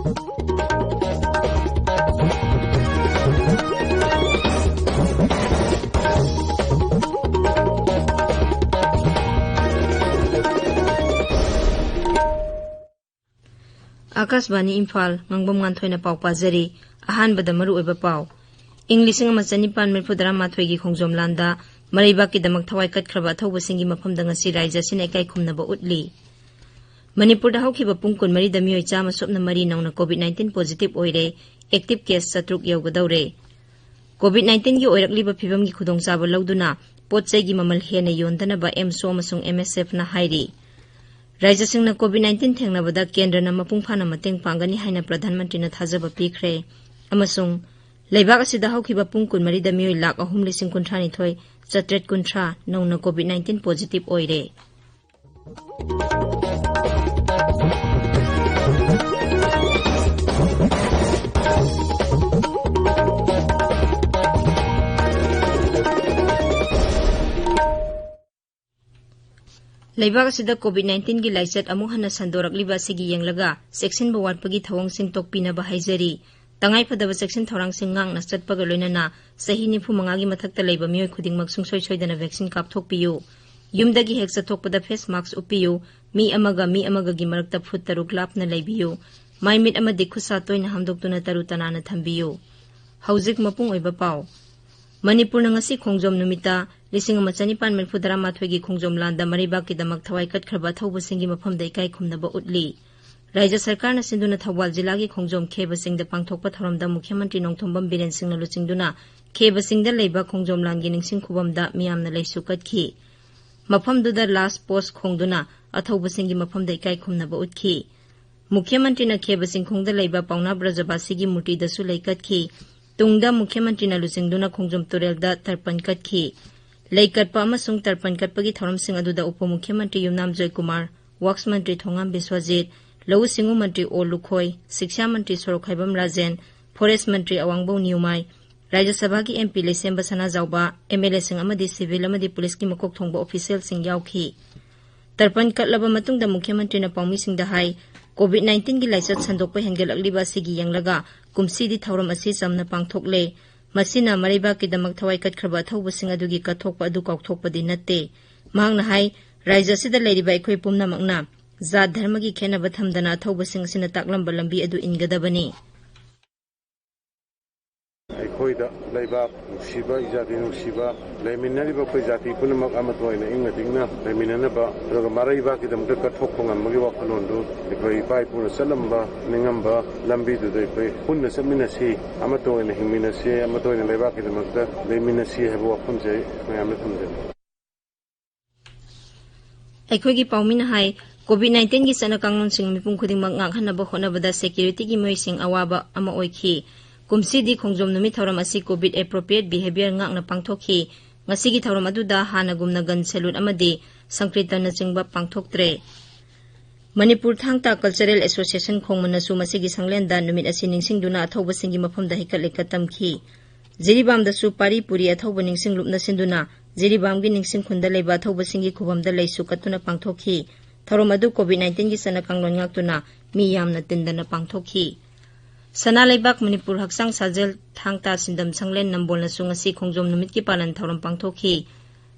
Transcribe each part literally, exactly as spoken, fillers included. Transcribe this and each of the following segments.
ꯑꯥꯀꯥꯁꯕꯥꯅꯤ ꯏꯝꯐꯥꯜ, ꯉꯥꯡꯕꯝ ꯉꯥꯟꯊꯣꯏꯅ ꯄꯥꯎ ꯄꯥꯖꯔꯤ꯫ ꯑꯍꯥꯟꯕꯗ ꯃꯔꯨꯑꯣꯏꯕ ꯄꯥꯎ꯫ ꯏꯪ ꯂꯤꯁꯤꯡ ꯑꯃ ꯆꯅꯤꯄꯥꯟ ꯃꯔꯤꯐꯨ ꯇꯔꯥꯃꯥꯊꯣꯏꯒꯤ ꯈꯣꯡꯖꯣꯝ ꯂꯥꯟꯗ ꯃꯔꯩꯕꯥꯛꯀꯤꯗꯃꯛ ꯊꯋꯥꯏ ꯀꯠꯈ꯭ꯔꯕ ꯑꯊꯧꯕꯁꯤꯡꯒꯤ ꯃꯐꯝꯗ ꯉꯁꯤ ꯔꯥꯏꯖ꯭ꯌ ꯑꯁꯤꯅ ꯏꯀꯥꯏ ꯈꯨꯝꯅꯕ ꯎꯠꯂꯤ꯫ ꯃꯅꯤꯄꯨꯔꯗ ꯍꯧꯈꯤꯕ ꯄꯨꯡ ꯀꯨꯟꯃꯔꯤꯗ ꯃꯤꯑꯣꯏ ꯆꯥꯝꯃ ꯁꯨꯞꯅ ꯃꯔꯤ ꯅꯧꯅ COVID nineteen positive ꯑꯣꯏꯔꯦ, active case ꯆꯥꯇ꯭ꯔꯨꯛ ꯌꯧꯒꯗꯧꯔꯦ꯫ COVID nineteenꯒꯤ ꯑꯣꯏꯔꯛꯂꯤꯕ ꯐꯤꯕꯝꯒꯤ ꯈꯨꯗꯣꯡꯆꯥꯕ ꯂꯧꯗꯨꯅ ꯄꯣꯠ ꯆꯩꯒꯤ ꯃꯃꯜ ꯍꯦꯟꯅ ꯌꯣꯟꯗꯅꯕ ꯑꯦꯝꯁꯣ ꯑꯃꯁꯨꯡ MSFꯅ ꯍꯥꯏꯔꯤ꯫ ꯔꯥꯏꯖ꯭ꯌꯁꯤꯡꯅ COVID nineteen ꯊꯦꯡꯅꯕꯗ ꯀꯦꯟꯗ꯭ꯔꯅ ꯃꯄꯨꯡ ꯐꯥꯅ ꯃꯇꯦꯡ ꯄꯥꯡꯒꯅꯤ ꯍꯥꯏꯅ ꯄ꯭ꯔꯙꯥꯟ ꯃꯟꯇ꯭ꯔꯤꯅ ꯊꯥꯖꯕ ꯄꯤꯈ꯭ꯔꯦ꯫ ꯑꯃꯁꯨꯡ ꯂꯩꯕꯥꯛ ꯑꯁꯤꯗ ꯍꯧꯈꯤꯕ ꯄꯨꯡ ꯀꯨꯟꯃꯔꯤꯗ ꯃꯤꯑꯣꯏ ꯂꯥꯈ ꯑꯍꯨꯝ ꯂꯤꯁꯤꯡ ꯀꯨꯟꯊ꯭ꯔꯥ ꯅꯤꯊꯣꯏ ꯆꯥꯇ꯭ꯔꯦꯠ ꯀꯨꯟꯊ꯭ꯔꯥ ꯅꯧꯅ COVID nineteen positive ꯑꯣꯏꯔꯦ꯫ ꯂꯩꯕꯥꯛ ꯑꯁꯤꯗ COVID nineteenꯒꯤ ꯂꯥꯏꯆꯠ ꯑꯃꯨꯛ ꯍꯟꯅ ꯁꯟꯗꯣꯔꯛꯂꯤꯕ ꯑꯁꯤꯒꯤ ꯌꯦꯡꯂꯒ ꯆꯦꯛꯁꯤꯟꯕ ꯋꯥꯠꯄꯒꯤ ꯊꯧꯑꯣꯡꯁꯤꯡ ꯇꯣꯛꯄꯤꯅꯕ ꯍꯥꯏꯖꯔꯤ꯫ ꯇꯉꯥꯏꯐꯗꯕ ꯆꯦꯛꯁꯤꯟ ꯊꯧꯔꯥꯡꯁꯤꯡ ꯉꯥꯛꯅ ꯆꯠꯄꯒ ꯂꯣꯏꯅꯅ ꯆꯍꯤ ꯅꯤꯐꯨ ꯃꯉꯥꯒꯤ ꯃꯊꯛꯇ ꯂꯩꯕ ꯃꯤꯑꯣꯏ ꯈꯨꯗꯤꯡꯃꯛ ꯁꯨꯡꯁꯣꯏ ꯁꯣꯏꯗꯅ vaccine ꯀꯥꯞꯊꯣꯛꯄꯤꯌꯨ꯫ ꯌꯨꯝꯗꯒꯤ ꯍꯦꯛ ꯆꯠꯊꯣꯛꯄꯗ face mask ꯎꯞꯄꯤꯌꯨ꯫ ꯃꯤ ꯑꯃꯒ ꯃꯤ ꯑꯃꯒꯒꯤ ꯃꯔꯛꯇ ꯐꯨꯠ ꯇꯔꯨꯛ ꯂꯥꯞꯅ ꯂꯩꯕꯤꯌꯨ꯫ ꯃꯥꯏ ꯃꯤꯠ ꯑꯃꯗꯤ ꯈꯨꯠ ꯁꯥ ꯇꯣꯏꯅ ꯍꯥꯝꯗꯣꯛꯇꯨꯅ ꯇꯔꯨ ꯇꯅꯥꯟꯅ ꯊꯝꯕꯤꯌꯨ꯫ ꯍꯧꯖꯤꯛ ꯃꯄꯨꯡ ꯑꯣꯏꯕ ꯄꯥꯎ꯫ ꯃꯅꯤꯄꯨꯔꯅ ꯉꯁꯤ ꯈꯣꯡꯖꯣꯝ ꯅꯨꯃꯤꯠꯇ ꯂꯤꯁꯤꯡ ꯑꯃ ꯆꯅꯤꯄꯥꯟ ꯃꯔꯤꯐꯨ ꯇꯔꯥꯃꯥꯊꯣꯏꯒꯤ ꯈꯣꯡꯖꯣꯝ ꯂꯥꯟꯗ ꯃꯔꯩꯕꯥꯛꯀꯤꯗꯃꯛ ꯊꯋꯥꯏ ꯀꯠꯈ꯭ꯔꯕ ꯑꯊꯧꯕꯁꯤꯡꯒꯤ ꯃꯐꯝꯗ ꯏꯀꯥꯏ ꯈꯨꯝꯅꯕ ꯎꯠꯂꯤ꯫ ꯔꯥꯏꯖ꯭ꯌ ꯁꯔꯀꯥꯔꯅ ꯁꯤꯟꯗꯨꯅ ꯊꯧꯕꯥꯜ ꯖꯤꯂꯥꯒꯤ ꯈꯣꯡꯖꯣꯝ ꯈꯦꯕ ꯆꯤꯡꯗ ꯄꯥꯡꯊꯣꯛꯄ ꯊꯧꯔꯝꯗ ꯃꯨꯈ꯭ꯌ ꯃꯟꯇ꯭ꯔꯤ ꯅꯣꯡꯊꯣꯝꯕꯝ ꯕꯤꯔꯦꯟ ꯁꯤꯡꯅ ꯂꯨꯆꯤꯡꯗꯨꯅ ꯈꯦꯕ ꯆꯤꯡꯗ ꯂꯩꯕ ꯈꯣꯡꯖꯣꯝ ꯂꯥꯟꯒꯤ ꯅꯤꯡꯁꯤꯡ ꯈꯨꯕꯝꯗ ꯃꯤꯌꯥꯝꯅ ꯂꯩꯁꯨ ꯀꯠꯈꯤ꯫ ꯃꯐꯝꯗꯨꯗ last post ꯈꯣꯡꯗꯨꯅ ꯑꯊꯧꯕꯁꯤꯡꯒꯤ ꯃꯐꯝꯗ ꯏꯀꯥꯏ ꯈꯨꯝꯅꯕ ꯎꯠꯈꯤ꯫ ꯃꯨꯈ꯭ꯌ ꯃꯟꯇ꯭ꯔꯤꯅ ꯈꯦꯕ ꯆꯤꯡꯈꯣꯡꯗ ꯂꯩꯕ ꯄꯥꯎꯅꯥ ꯕ꯭ꯔꯖꯕꯥꯁꯤꯒꯤ ꯃꯨꯔꯇꯤꯗꯁꯨ ꯂꯩ ꯀꯠꯈꯤ꯫ ꯇꯨꯡꯗ ꯃꯨꯈ꯭ꯌ ꯃꯟꯇ꯭ꯔꯤꯅ ꯂꯨꯆꯤꯡꯗꯨꯅ ꯈꯣꯡꯖꯣꯝ ꯇꯨꯔꯦꯜꯗ ꯇꯔꯄꯟ ꯀꯠꯈꯤ꯫ ꯂꯩ ꯀꯠꯄ ꯑꯃꯁꯨꯡ ꯇꯔꯄꯟ ꯀꯠꯄꯒꯤ ꯊꯧꯔꯝꯁꯤꯡ ꯑꯗꯨꯗ ꯎꯄ ꯃꯨꯈ꯭ꯌ ꯃꯟꯇ꯭ꯔꯤ ꯌꯨꯝꯅꯥꯝ ꯖꯣꯏꯀꯨꯃꯥꯔ, ꯋꯥꯛꯁ ꯃꯟꯇ꯭ꯔꯤ ꯊꯣꯉꯥꯝ ꯕꯤꯁ꯭ꯋꯖꯤꯠ, ꯂꯧꯎ ꯁꯤꯡꯎ ꯃꯟꯇ꯭ꯔꯤ ꯑꯣ ꯂꯨꯈꯣꯏ, ꯁꯤꯛꯁꯥ ꯃꯟꯇ꯭ꯔꯤ ꯁꯣꯔꯣꯛꯈꯥꯏꯕꯝ ꯔꯥꯖꯦꯟ, ꯐꯣꯔꯦꯁ ꯃꯟꯇ꯭ꯔꯤ ꯑꯋꯥꯡꯕꯧ ꯅ꯭ꯌꯨꯃꯥꯏ, ꯔꯥꯖ꯭ꯌ ꯁꯚꯥꯒꯤ MP ꯂꯩꯁꯦꯝꯕ ꯁꯅꯥꯖꯥꯎꯕ, MLAꯁꯤꯡ ꯑꯃꯗꯤ civil ꯑꯃꯗꯤ ꯄꯨꯂꯤꯁꯀꯤ ꯃꯀꯣꯛ ꯊꯣꯡꯕ officialꯁꯤꯡ ꯌꯥꯎꯈꯤ꯫ ꯇꯔꯄꯟ ꯀꯠꯂꯕ ꯃꯇꯨꯡꯗ ꯃꯨꯈ꯭ꯌ ꯃꯟꯇ꯭ꯔꯤꯅ ꯄꯥꯎꯃꯤꯁꯤꯡꯗ ꯍꯥꯏ, ꯀꯣꯚꯤꯗ ꯅꯥꯏꯟꯇꯤꯟꯒꯤ ꯂꯥꯏꯆꯠ ꯁꯟꯗꯣꯛꯄ ꯍꯦꯟꯒꯠꯂꯛꯂꯤꯕ ꯑꯁꯤꯒꯤ ꯌꯦꯡꯂꯒ ꯀꯨꯝꯁꯤꯗꯤ ꯊꯧꯔꯝ ꯑꯁꯤ ꯆꯝꯅ ꯄꯥꯡꯊꯣꯛꯂꯦ꯫ ꯃꯁꯤꯅ ꯃꯔꯩꯕꯥꯛꯀꯤꯗꯃꯛ ꯊꯋꯥꯏ ꯀꯠꯈ꯭ꯔꯕ ꯑꯊꯧꯕꯁꯤꯡ ꯑꯗꯨꯒꯤ ꯀꯠꯊꯣꯛꯄ ꯑꯗꯨ ꯀꯥꯎꯊꯣꯛꯄꯗꯤ ꯅꯠꯇꯦ꯫ ꯃꯍꯥꯛꯅ ꯍꯥꯏ, ꯔꯥꯏꯖ꯭ꯌ ꯑꯁꯤꯗ ꯂꯩꯔꯤꯕ ꯑꯩꯈꯣꯏ ꯄꯨꯝꯅꯃꯛꯅ ꯖꯥꯠ ꯙꯔꯃꯒꯤ ꯈꯦꯠꯅꯕ ꯊꯝꯗꯅ ꯑꯊꯧꯕꯁꯤꯡ ꯑꯁꯤꯅ ꯇꯥꯛꯂꯝꯕ ꯂꯝꯕꯤ ꯑꯗꯨ ꯏꯟꯒꯗꯕꯅꯤ꯫ ꯑꯩꯈꯣꯏꯗ ꯂꯩꯕꯥꯛ ꯅꯨꯡꯁꯤꯕ, ꯏꯖꯥꯇꯤ ꯅꯨꯡꯁꯤꯕ, ꯂꯩꯃꯤꯟꯅꯔꯤꯕ ꯑꯩꯈꯣꯏ ꯖꯥꯇꯤ ꯄꯨꯝꯅꯃꯛ ꯑꯃꯠꯇ ꯑꯣꯏꯅ ꯏꯪꯅ ꯆꯤꯛꯅ ꯂꯩꯃꯤꯟꯅꯅꯕ, ꯑꯗꯨꯒ ꯃꯔꯩꯕꯥꯛꯀꯤꯗꯃꯛꯇ ꯀꯠꯊꯣꯛꯄ ꯉꯝꯕꯒꯤ ꯋꯥꯈꯜꯂꯣꯟꯗꯨ ꯑꯩꯈꯣꯏ ꯏꯄꯥ ꯏꯄꯨꯅ ꯆꯠꯂꯝꯕ, ꯅꯤꯡꯉꯝꯕ ꯂꯝꯕꯤꯗꯨꯗ ꯑꯩꯈꯣꯏ ꯄꯨꯟꯅ ꯆꯠꯃꯤꯟꯅꯁꯤ, ꯑꯃꯠꯇ ꯑꯣꯏꯅ ꯍꯤꯡꯃꯤꯟꯅꯁꯤ, ꯑꯃꯠꯇ ꯑꯣꯏꯅ ꯂꯩꯕꯥꯛꯀꯤꯗꯃꯛꯇ ꯂꯩꯃꯤꯟꯅꯁꯤ ꯍꯥꯏꯕ ꯋꯥꯐꯝꯁꯦ ꯑꯩ ꯃꯌꯥꯝꯗ ꯊꯝꯖꯒꯦ꯫ ꯑꯩꯈꯣꯏꯒꯤ ꯄꯥꯎꯃꯤꯅ ꯍꯥꯏ, ꯀꯣꯚꯤꯗ ꯅꯥꯏꯟꯇꯤꯟꯒꯤ ꯆꯠꯅ ꯀꯥꯡꯂꯣꯟꯁꯤꯡ ꯃꯤꯄꯨꯝ ꯈꯨꯗꯤꯡꯃꯛ ꯉꯥꯛꯍꯟꯅꯕ ꯍꯣꯠꯅꯕꯗ ꯁꯦꯀ꯭ꯌꯨꯔꯤꯇꯤꯒꯤ ꯃꯤꯑꯣꯏꯁꯤꯡ ꯑꯋꯥꯕ ꯑꯃ ꯑꯣꯏꯈꯤ꯫ ꯀꯨꯝꯁꯤꯗꯤ ꯈꯣꯡꯖꯣꯝ ꯅꯨꯃꯤꯠ ꯊꯧꯔꯝ ꯑꯁꯤ ꯀꯣꯚꯤꯗ ꯑꯦꯄ꯭ꯔꯣꯄ꯭ꯔꯤꯌꯦꯠ ꯕꯤꯍꯦꯕꯤꯌꯔ ꯉꯥꯛꯅ ꯄꯥꯡꯊꯣꯛꯈꯤ꯫ ꯉꯁꯤꯒꯤ ꯊꯧꯔꯝ ꯑꯗꯨꯗ ꯍꯥꯟꯅꯒꯨꯝꯅ ꯒꯟ ꯁꯦꯂꯨꯠ ꯑꯃꯗꯤ ꯁꯪꯀ꯭ꯔꯤꯇꯟꯅꯆꯤꯡꯕ ꯄꯥꯡꯊꯣꯛꯇ꯭ꯔꯦ꯫ ꯃꯅꯤꯄꯨꯔ ꯊꯥꯡ ꯇꯥ ꯀꯜꯆꯔꯦꯜ ꯑꯦꯁꯣꯁꯤꯌꯦꯁꯟ ꯈꯣꯡꯃꯟꯅꯁꯨ ꯃꯁꯤꯒꯤ ꯁꯪꯂꯦꯟꯗ ꯅꯨꯃꯤꯠ ꯑꯁꯤ ꯅꯤꯡꯁꯤꯡꯗꯨꯅ ꯑꯊꯧꯕꯁꯤꯡꯒꯤ ꯃꯐꯝꯗ ꯍꯩꯀꯠ ꯂꯩꯀꯠ ꯇꯝꯈꯤ꯫ ꯖꯤꯔꯤꯕꯥꯝꯗꯁꯨ ꯄꯥꯔꯤ ꯄꯨꯔꯤ ꯑꯊꯧꯕ ꯅꯤꯡꯁꯤꯡꯂꯨꯞꯅ ꯁꯤꯟꯗꯨꯅ ꯖꯤꯔꯤꯕꯥꯝꯒꯤ ꯅꯤꯡꯁꯤꯡꯈꯨꯟꯗ ꯂꯩꯕ ꯑꯊꯧꯕꯁꯤꯡꯒꯤ ꯈꯨꯕꯝꯗ ꯂꯩꯁꯨ ꯀꯠꯇꯨꯅ ꯄꯥꯡꯊꯣꯛꯈꯤ꯫ ꯊꯧꯔꯝ ꯑꯗꯨ ꯀꯣꯚꯤꯗ ꯅꯥꯏꯟꯇꯤꯟꯒꯤ ꯆꯠꯅ ꯀꯥꯡꯂꯣꯟ ꯉꯥꯛꯇꯨꯅ ꯃꯤ ꯌꯥꯝꯅ ꯇꯤꯟꯗꯅ ꯄꯥꯡꯊꯣꯛꯈꯤ꯫ ꯁꯅꯥ ꯂꯩꯕꯥꯛ ꯃꯅꯤꯄꯨꯔ ꯍꯛꯆꯥꯡ ꯁꯥꯖꯦꯜ ꯊꯥꯡ ꯇꯥ ꯁꯤꯟꯗꯝ ꯁꯪꯂꯦꯟ ꯅꯝꯕꯣꯜꯅꯁꯨ ꯉꯁꯤ ꯈꯣꯡꯖꯣꯝ ꯅꯨꯃꯤꯠꯀꯤ ꯄꯥꯂꯟ ꯊꯧꯔꯝ ꯄꯥꯡꯊꯣꯛꯈꯤ꯫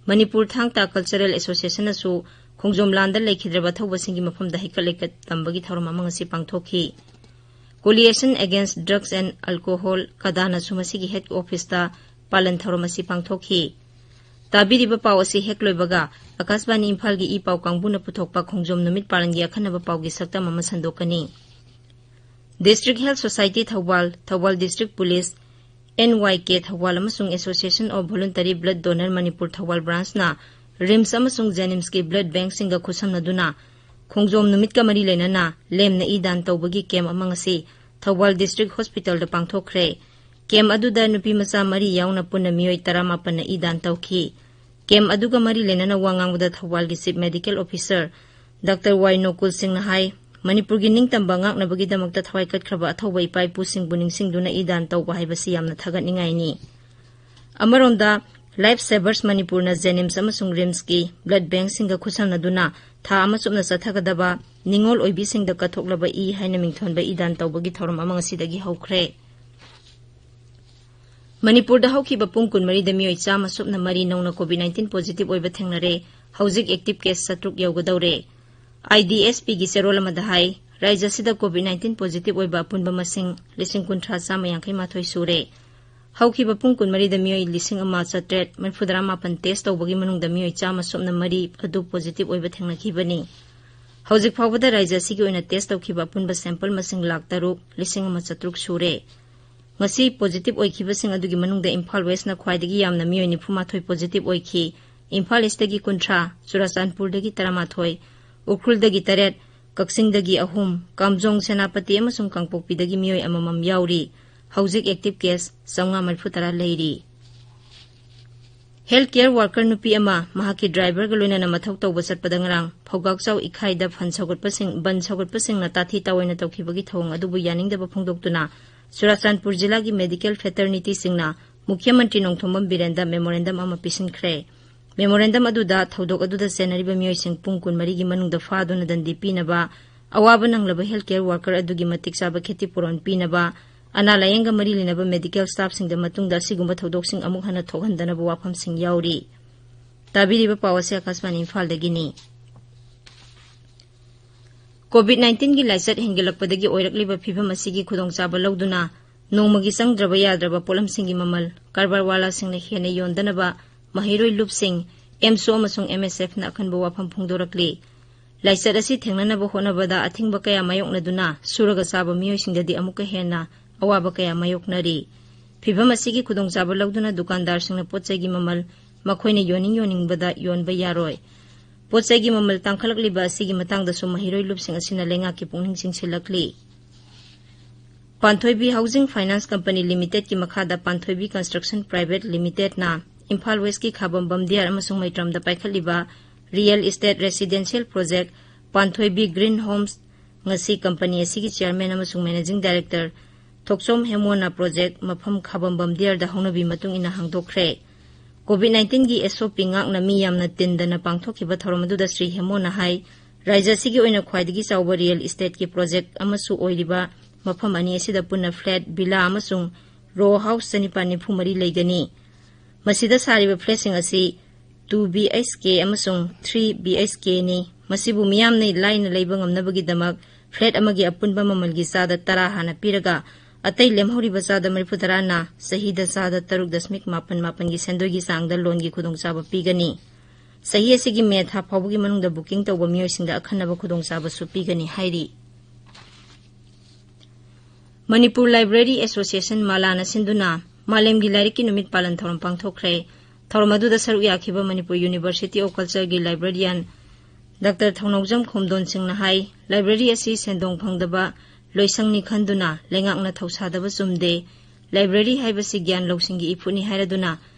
ꯃꯅꯤꯄꯨꯔ ꯊꯥꯡ ꯇꯥ ꯀꯜꯆꯔꯦꯜ ꯑꯦꯁꯣꯁꯤꯌꯦꯁꯟꯅꯁꯨ ꯈꯣꯡꯖꯣꯝ ꯂꯥꯟꯗ ꯂꯩꯈꯤꯗ꯭ꯔꯕ ꯑꯊꯧꯕꯁꯤꯡꯒꯤ ꯃꯐꯝꯗ ꯍꯩꯀꯠ ꯂꯩꯀꯠ ꯇꯝꯕꯒꯤ ꯊꯧꯔꯝ ꯑꯃ ꯉꯁꯤ ꯄꯥꯡꯊꯣꯛꯈꯤ꯫ Coalition Against Drugs and Alcohol, ꯀꯗꯥꯅꯁꯨ ꯃꯁꯤꯒꯤ ꯍꯦꯗ ꯑꯣꯐꯤꯁꯇ ꯄꯥꯂꯟ ꯊꯧꯔꯝ ꯑꯁꯤ ꯄꯥꯡꯊꯣꯛꯈꯤ꯫ ꯇꯥꯕꯤꯔꯤꯕ ꯄꯥꯎ ꯑꯁꯤ ꯍꯦꯛ ꯂꯣꯏꯕꯒ ꯑꯀꯥꯁꯕꯥꯅꯤ ꯏꯝꯐꯥꯜꯒꯤ ꯏ ꯄꯥꯎ ꯀꯥꯡꯕꯨꯅ ꯄꯨꯊꯣꯛꯄ ꯈꯣꯡꯖꯣꯝ ꯅꯨꯃꯤꯠ ꯄꯥꯂꯟꯒꯤ ꯑꯈꯟꯅꯕ ꯄꯥꯎꯒꯤ ꯁꯛꯇꯝ ꯑꯃ ꯁꯟꯗꯣꯛꯀꯅꯤ꯫ District Health Society Thoubal, Thoubal District Police, N Y K Thoubal ꯑꯃꯁꯨꯡ Association of Voluntary Blood Donor Manipur Thoubal ꯕ꯭ꯔꯥꯟꯁꯅ RIMS ꯑꯃꯁꯨꯡ ꯖꯦꯅꯤꯝꯁꯀꯤ ꯕ꯭ꯂꯗ ꯕꯦꯡꯁꯤꯡꯒ ꯈꯨꯠꯁꯝꯅꯗꯨꯅ ꯈꯣꯡꯖꯣꯝ ꯅꯨꯃꯤꯠꯀ ꯃꯔꯤ ꯂꯩꯅꯅ ꯂꯦꯝꯅ ꯏ ꯗꯥꯟ ꯇꯧꯕꯒꯤ ꯀꯦꯝꯞ ꯑꯃ ꯉꯁꯤ ꯊꯧꯕꯥꯜ ꯗꯤꯁꯇ꯭ꯔꯤꯛ ꯍꯣꯁꯄꯤꯇꯥꯜꯗ ꯄꯥꯡꯊꯣꯛꯈ꯭ꯔꯦ꯫ ꯀꯦꯝꯞ ꯑꯗꯨꯗ ꯅꯨꯄꯤ ꯃꯆꯥ ꯃꯔꯤ ꯌꯥꯎꯅ ꯄꯨꯟꯅ ꯃꯤꯑꯣꯏ ꯇꯔꯥꯃꯥꯄꯟꯅ ꯏ ꯗꯥꯟ ꯇꯧꯈꯤ꯫ ꯀꯦꯝꯞ ꯑꯗꯨꯒ ꯃꯔꯤ ꯂꯩꯅꯅ ꯋꯥ ꯉꯥꯡꯕꯗ ꯊꯧꯕꯥꯜꯒꯤ ꯆꯤꯐ ꯃꯦꯗꯤꯀꯦꯜ ꯑꯣꯐꯤꯁꯥꯔ ꯗꯥꯛꯇꯔ ꯋꯥꯏ ꯅꯣꯀꯨꯜ ꯁꯤꯡꯅ ꯍꯥꯏ, ꯃꯅꯤꯄꯨꯔꯒꯤ ꯅꯤꯡꯇꯝꯕ ꯉꯥꯛꯅꯕꯒꯤꯗꯃꯛꯇ ꯊꯋꯥꯏ ꯀꯠꯈ꯭ꯔꯕ ꯑꯊꯧꯕ ꯏꯄꯥ ꯏꯄꯨꯁꯤꯡꯕꯨ ꯅꯤꯡꯁꯤꯡꯗꯨꯅ ꯏ ꯗꯥꯟ ꯇꯧꯕ ꯍꯥꯏꯕꯁꯤ ꯌꯥꯝꯅ ꯊꯥꯒꯠꯅꯤꯡꯉꯥꯏꯅꯤ꯫ ꯑꯃꯔꯣꯝꯗ, ꯂꯥꯏꯐ ꯁꯦꯚꯔꯁ ꯃꯅꯤꯄꯨꯔꯅ ꯖꯦꯅꯤꯝꯁ ꯑꯃꯁꯨꯡ ꯔꯤꯝꯁꯀꯤ ꯕ꯭ꯂꯗ ꯕꯦꯡꯁꯤꯡꯒ ꯈꯨꯠꯁꯝꯅꯗꯨꯅ ꯊꯥ ꯑꯃ ꯆꯨꯞꯅ ꯆꯠꯊꯒꯗꯕ ꯅꯤꯉꯣꯜ ꯑꯣꯏꯕꯤꯁꯤꯡꯗ ꯀꯠꯊꯣꯛꯂꯕ ꯏ ꯍꯥꯏꯅ ꯃꯤꯡꯊꯣꯟꯕ ꯏ ꯗꯥꯟ ꯇꯧꯕꯒꯤ ꯊꯧꯔꯝ ꯑꯃ ꯉꯁꯤꯗꯒꯤ ꯍꯧꯈ꯭ꯔꯦ꯫ ꯃꯅꯤꯄꯨꯔꯗ ꯍꯧꯈꯤꯕ ꯄꯨꯡ ꯀꯨꯟꯃꯔꯤꯗ ꯃꯤꯑꯣꯏ ꯆꯥꯝꯃ ꯁꯨꯞꯅ ꯃꯔꯤ ꯅꯧꯅ COVID nineteen positive ꯑꯣꯏꯕ ꯊꯦꯡꯅꯔꯦ꯫ ꯍꯧꯖꯤꯛ active case ꯆꯥꯇ꯭ꯔꯨꯛ ꯌꯧꯒꯗꯧꯔꯦ꯫ IDSPꯒꯤ ꯆꯦꯔꯣꯜ ꯑꯃꯗ ꯍꯥꯏ, ꯔꯥꯖ꯭ꯌ ꯑꯁꯤꯗ COVID nineteen positive ꯑꯣꯏꯕ ꯑꯄꯨꯟꯕ ꯃꯁꯤꯡ ꯂꯤꯁꯤꯡ ꯀꯨꯟꯊ꯭ꯔꯥ ꯆꯥꯝꯃ ꯌꯥꯡꯈꯩ ꯃꯥꯊꯣꯏ ꯁꯨꯔꯦ꯫ ꯍꯧꯈꯤꯕ ꯄꯨꯡ ꯀꯨꯟꯃꯔꯤꯗ ꯃꯤꯑꯣꯏ ꯂꯤꯁꯤꯡ ꯑꯃ ꯆꯥꯇ꯭ꯔꯦꯠ ꯃꯔꯤꯐꯨꯇꯔꯥ ꯃꯥꯄꯟ test ꯇꯧꯕꯒꯤ ꯃꯅꯨꯡꯗ ꯃꯤꯑꯣꯏ ꯆꯥꯝꯃ ꯁꯨꯞꯅ ꯃꯔꯤ ꯑꯗꯨ positive ꯑꯣꯏꯕ ꯊꯦꯡꯅꯈꯤꯕꯅꯤ꯫ ꯍꯧꯖꯤꯛ ꯐꯥꯎꯕꯗ ꯔꯥꯖ꯭ꯌ ꯑꯁꯤꯒꯤ ꯑꯣꯏꯅ test ꯇꯧꯈꯤꯕ ꯑꯄꯨꯟꯕ sample ꯃꯁꯤꯡ ꯂꯥꯈ ꯇꯔꯨꯛ ꯂꯤꯁꯤꯡ ꯑꯃ ꯆꯥꯇ꯭ꯔꯨꯛ ꯁꯨꯔꯦ꯫ ꯉꯁꯤ positive ꯑꯣꯏꯈꯤꯕꯁꯤꯡ ꯑꯗꯨꯒꯤ ꯃꯅꯨꯡꯗ ꯏꯝꯐꯥꯜ Westꯅ ꯈ꯭ꯋꯥꯏꯗꯒꯤ ꯌꯥꯝꯅ ꯃꯤꯑꯣꯏ ꯅꯤꯐꯨ ꯃꯥꯊꯣꯏ positive ꯑꯣꯏꯈꯤ꯫ ꯏꯝꯐꯥꯜ Eastꯇꯒꯤ ꯀꯨꯟꯊ꯭ꯔꯥ, ꯆꯨꯔꯥꯆꯥꯟꯄꯨꯔꯗꯒꯤ ꯇꯔꯥꯃꯥꯊꯣꯏ, ꯎꯈ꯭ꯔꯨꯜꯗꯒꯤ ꯇꯔꯦꯠ, ꯀꯛꯆꯤꯡꯗꯒꯤ ꯑꯍꯨꯝ, ꯀꯥꯝꯖꯣꯡ, ꯁꯦꯅꯥꯄꯇꯤ ꯑꯃꯁꯨꯡ ꯀꯥꯡꯄꯣꯛꯄꯤꯗꯒꯤ ꯃꯤꯑꯣꯏ ꯑꯃꯃꯝ ꯌꯥꯎꯔꯤ꯫ ꯍꯧꯖꯤꯛ active case ꯆꯥꯝꯃꯉꯥ ꯃꯔꯤꯐꯨꯇꯔꯥ ꯂꯩꯔꯤ꯫ Health care worker ꯅꯨꯄꯤ ꯑꯃ ꯃꯍꯥꯛꯀꯤ driverꯒ ꯂꯣꯏꯅꯅ ꯃꯊꯧ ꯇꯧꯕ ꯆꯠꯄꯗ ꯉꯔꯥꯡ ꯐꯧꯒꯥꯛꯆꯥꯎ ꯏꯈꯥꯏꯗ ꯐꯟ ꯁꯧꯒꯠꯄꯁꯤꯡ, ꯕꯟ ꯁꯧꯒꯠꯄꯁꯤꯡꯅ ꯇꯥꯊꯤ ꯇꯥꯑꯣꯏꯅ ꯇꯧꯈꯤꯕꯒꯤ ꯊꯧꯑꯣꯡ ꯑꯗꯨꯕꯨ ꯌꯥꯅꯤꯡꯗꯕ ꯐꯣꯡꯗꯣꯛꯇꯨꯅ ꯆꯨꯔꯥꯆꯥꯟꯄꯨꯔ ꯖꯤꯂꯥꯒꯤ medical fraternityꯁꯤꯡꯅ ꯃꯨꯈ꯭ꯌ ꯃꯟꯇ꯭ꯔꯤ ꯅꯣꯡꯊꯣꯝꯕꯝ ꯕꯤꯔꯦꯟꯗ memorandum ꯑꯃ ꯄꯤꯁꯤꯟꯈ꯭ꯔꯦ꯫ Memorandum ꯑꯗꯨꯗ ꯊꯧꯗꯣꯛ ꯑꯗꯨꯗ ꯆꯦꯟꯅꯔꯤꯕ ꯃꯤꯑꯣꯏꯁꯤꯡ ꯄꯨꯡ ꯀꯨꯟꯃꯔꯤꯒꯤ ꯃꯅꯨꯡꯗ ꯐꯥꯗꯨꯅ ꯗꯟꯗꯤ ꯄꯤꯅꯕ, ꯑꯋꯥꯕ ꯅꯪꯂꯕ health care worker ꯑꯗꯨꯒꯤ ꯃꯇꯤꯛ ꯆꯥꯕ ꯈꯦꯇꯤ ꯄꯨꯔꯣꯟ ꯄꯤꯅꯕ, ꯑꯅꯥ ꯂꯥꯌꯦꯡꯒ ꯃꯔꯤ ꯂꯩꯅꯕ medical staffꯁꯤꯡꯗ ꯃꯇꯨꯡꯗ ꯑꯁꯤꯒꯨꯝꯕ ꯊꯧꯗꯣꯛꯁꯤꯡ ꯑꯃꯨꯛ ꯍꯟꯅ ꯊꯣꯛꯍꯟꯗꯅꯕ ꯋꯥꯐꯝꯁꯤꯡ ꯌꯥꯎꯔꯤ꯫ ꯇꯥꯕꯤꯔꯤꯕ ꯄꯥꯎ ꯑꯁꯤ ꯑꯀꯥꯁꯕꯥꯅꯤ ꯏꯝꯐꯥꯜꯗꯒꯤꯅꯤ꯫ COVID nineteenꯒꯤ ꯂꯥꯏꯆꯠ ꯍꯦꯟꯒꯠꯂꯛꯄꯗꯒꯤ ꯑꯣꯏꯔꯛꯂꯤꯕ ꯐꯤꯚꯝ ꯑꯁꯤꯒꯤ ꯈꯨꯗꯣꯡꯆꯥꯕ ꯂꯧꯗꯨꯅ ꯅꯣꯡꯃꯒꯤ ꯆꯪꯗ꯭ꯔꯕ ꯌꯥꯗ꯭ꯔꯕ ꯄꯣꯠꯂꯝꯁꯤꯡꯒꯤ ꯃꯃꯜ ꯀꯔꯕꯥꯔ ꯋꯥꯂꯥꯁꯤꯡꯅ ꯍꯦꯟꯅ ꯌꯣꯟꯗꯅꯕ ꯃꯍꯩꯔꯣꯏ ꯂꯨꯞꯁꯤꯡ, ꯑꯦꯝꯁꯣ ꯑꯃꯁꯨꯡ MSFꯅ ꯑꯀꯟꯕ ꯋꯥꯐꯝ ꯐꯣꯡꯗꯣꯔꯛꯂꯤ꯫ ꯂꯥꯏꯆꯠ ꯑꯁꯤ ꯊꯦꯡꯅꯅꯕ ꯍꯣꯠꯅꯕꯗ ꯑꯊꯤꯡꯕ ꯀꯌꯥ ꯃꯥꯌꯣꯛꯅꯗꯨꯅ ꯁꯨꯔꯒ ꯆꯥꯕ ꯃꯤꯑꯣꯏꯁꯤꯡꯗꯗꯤ ꯑꯃꯨꯛꯀ ꯍꯦꯟꯅ ꯑꯋꯥꯕ ꯀꯌꯥ ꯃꯥꯌꯣꯛꯅꯔꯤ꯫ ꯐꯤꯚꯝ ꯑꯁꯤꯒꯤ ꯈꯨꯗꯣꯡꯆꯥꯕ ꯂꯧꯗꯨꯅ ꯗꯨꯀꯥꯟꯗꯥꯔꯁꯤꯡꯅ ꯄꯣꯠ ꯆꯩꯒꯤ ꯃꯃꯜ ꯃꯈꯣꯏꯅ ꯌꯣꯟꯅꯤꯡ ꯌꯣꯟꯅꯤꯡꯕꯗ ꯌꯣꯟꯕ ꯌꯥꯔꯣꯏ꯫ ꯄꯣꯠ ꯆꯩꯒꯤ ꯃꯃꯜ ꯇꯥꯡꯈꯠꯂꯛꯂꯤꯕ ꯑꯁꯤꯒꯤ ꯃꯇꯥꯡꯗꯁꯨ ꯃꯍꯩꯔꯣꯏ ꯂꯨꯞꯁꯤꯡ ꯑꯁꯤꯅ ꯂꯩꯉꯥꯛꯀꯤ ꯄꯨꯛꯅꯤꯡ ꯆꯤꯡꯁꯤꯜꯂꯛꯂꯤ꯫ ꯄꯥꯟꯊꯣꯏꯕꯤ Housing Finance Company Limitedꯀꯤ ꯃꯈꯥꯗ ꯄꯥꯟꯊꯣꯏꯕꯤ Construction Private Limitedꯅ ꯏꯝꯐꯥꯜ Westꯀꯤ ꯈꯥꯕꯝ ꯕꯝꯗꯤꯌꯥꯔ ꯑꯃꯁꯨꯡ ꯃꯩꯇ꯭ꯔꯝꯗ ꯄꯥꯏꯈꯠꯂꯤꯕ real estate residential project ꯄꯥꯟꯊꯣꯏꯕꯤ Green Homes ꯉꯁꯤ company ꯑꯁꯤꯒꯤ chairman ꯑꯃꯁꯨꯡ managing director ꯊꯣꯛꯆꯣꯝ ꯍꯦꯃꯣꯅ project ꯃꯐꯝ ꯈꯥꯕꯝ ꯕꯝꯗꯤꯌꯥꯔꯗ ꯍꯧꯅꯕꯤ ꯃꯇꯨꯡ ꯏꯟꯅ ꯍꯥꯡꯗꯣꯛꯈ꯭ꯔꯦ꯫ ꯀꯣꯚꯤꯗ ꯅꯥꯏꯟꯇꯤꯟꯒꯤ ꯑꯦꯁ ꯑꯣ ꯄꯤ ꯉꯥꯛꯅ ꯃꯤ ꯌꯥꯝꯅ ꯇꯤꯟꯗꯅ ꯄꯥꯡꯊꯣꯛꯈꯤꯕ ꯊꯧꯔꯝ ꯑꯗꯨꯗ ꯁ꯭ꯔꯤ ꯍꯦꯃꯣꯅ ꯍꯥꯏ, ꯔꯥꯖ꯭ꯌ ꯑꯁꯤꯒꯤ ꯑꯣꯏꯅ ꯈ꯭ꯋꯥꯏꯗꯒꯤ ꯆꯥꯎꯕ ꯔꯤꯌꯦꯜ ꯏꯁꯇꯦꯠꯀꯤ ꯄ꯭ꯔꯣꯖꯦꯛ ꯑꯃꯁꯨ ꯑꯣꯏꯔꯤꯕ ꯃꯐꯝ ꯑꯅꯤ ꯑꯁꯤꯗ ꯄꯨꯟꯅ ꯐ꯭ꯂꯦꯠ, ꯚꯤꯂꯥ ꯑꯃꯁꯨꯡ ꯔꯣ ꯍꯥꯎꯁ ꯆꯅꯤꯄꯥꯟ ꯅꯤꯐꯨ ꯃꯔꯤ ꯂꯩꯒꯅꯤ꯫ ꯃꯁꯤꯗ ꯁꯥꯔꯤꯕ ꯐ꯭ꯂꯦꯠꯁꯤꯡ ꯑꯁꯤ ꯇꯨ ꯕꯤ ꯑꯩꯆ ꯀꯦ ꯑꯃꯁꯨꯡ ꯊ꯭ꯔꯤ ꯕꯤ ꯑꯩꯆ ꯀꯦꯅꯤ꯫ ꯃꯁꯤꯕꯨ ꯃꯤꯌꯥꯝꯅ ꯂꯥꯏꯅ ꯂꯩꯕ ꯉꯝꯅꯕꯒꯤꯗꯃꯛ ꯐ꯭ꯂꯦꯠ ꯑꯃꯒꯤ ꯑꯄꯨꯟꯕ ꯃꯃꯜꯒꯤ ꯆꯥꯗ ꯇꯔꯥ ꯍꯥꯟꯅ ꯄꯤꯔꯒ, ꯑꯇꯩ ꯂꯦꯝꯍꯧꯔꯤꯕ ꯆꯥꯗ ꯃꯔꯤꯐꯨ ꯇꯔꯥꯅ ꯆꯍꯤꯗ ꯆꯥꯗ ꯇꯔꯨꯛ ꯗꯁꯃꯤꯛ ꯃꯥꯄꯟ ꯃꯥꯄꯟꯒꯤ ꯁꯦꯟꯗꯣꯏꯒꯤ ꯆꯥꯡꯗ ꯂꯣꯟꯒꯤ ꯈꯨꯗꯣꯡꯆꯥꯕ ꯄꯤꯒꯅꯤ꯫ ꯆꯍꯤ ꯑꯁꯤꯒꯤ ꯃꯦ ꯊꯥ ꯐꯥꯎꯕꯒꯤ ꯃꯅꯨꯡꯗ ꯕꯨꯀꯤꯡ ꯇꯧꯕ ꯃꯤꯑꯣꯏꯁꯤꯡꯗ ꯑꯈꯟꯅꯕ ꯈꯨꯗꯣꯡꯆꯥꯕꯁꯨ ꯄꯤꯒꯅꯤ ꯍꯥꯏꯔꯤ꯫ ꯃꯅꯤꯄꯨꯔ ꯂꯥꯏꯕ꯭ꯔꯦꯔꯤ ꯑꯦꯁꯣꯁꯤꯌꯦꯁꯟ ꯃꯥꯂꯥꯅ ꯁꯤꯟꯗꯨꯅ ꯃꯥꯂꯦꯝꯒꯤ ꯂꯥꯏꯔꯤꯛꯀꯤ ꯅꯨꯃꯤꯠ ꯄꯥꯂꯟ ꯊꯧꯔꯝ ꯄꯥꯡꯊꯣꯛꯈ꯭ꯔꯦ꯫ ꯊꯧꯔꯝ ꯑꯗꯨꯗ ꯁꯔꯨꯛ ꯌꯥꯈꯤꯕ ꯃꯅꯤꯄꯨꯔ ꯌꯨꯅꯤꯚꯔꯁꯤꯇꯤ ꯑꯣꯐ ꯀꯜꯆꯔꯒꯤ ꯂꯥꯏꯕ꯭ꯔꯦꯔꯤꯌꯥꯟ ꯗꯥꯛꯇꯔ ꯊꯧꯅꯧꯖꯝ ꯈꯣꯝꯗꯣꯟ ꯁꯤꯡꯅ ꯍꯥꯏ, ꯂꯥꯏꯕ꯭ꯔꯦꯔꯤ ꯑꯁꯤ ꯁꯦꯟꯗꯣꯡ ꯐꯪꯗꯕ ꯂꯣꯏꯁꯪꯅꯤ ꯈꯟꯗꯨꯅ ꯂꯩꯉꯥꯛꯅ ꯊꯧꯁꯥꯗꯕ ꯆꯨꯝꯗꯦ꯫ ꯂꯥꯏꯕ꯭ꯔꯦꯔꯤ ꯍꯥꯏꯕꯁꯤ ꯒ꯭ꯌꯥꯟ ꯂꯧꯁꯤꯡꯒꯤ ꯏꯐꯨꯠꯅꯤ ꯍꯥꯏꯔꯗꯨꯅ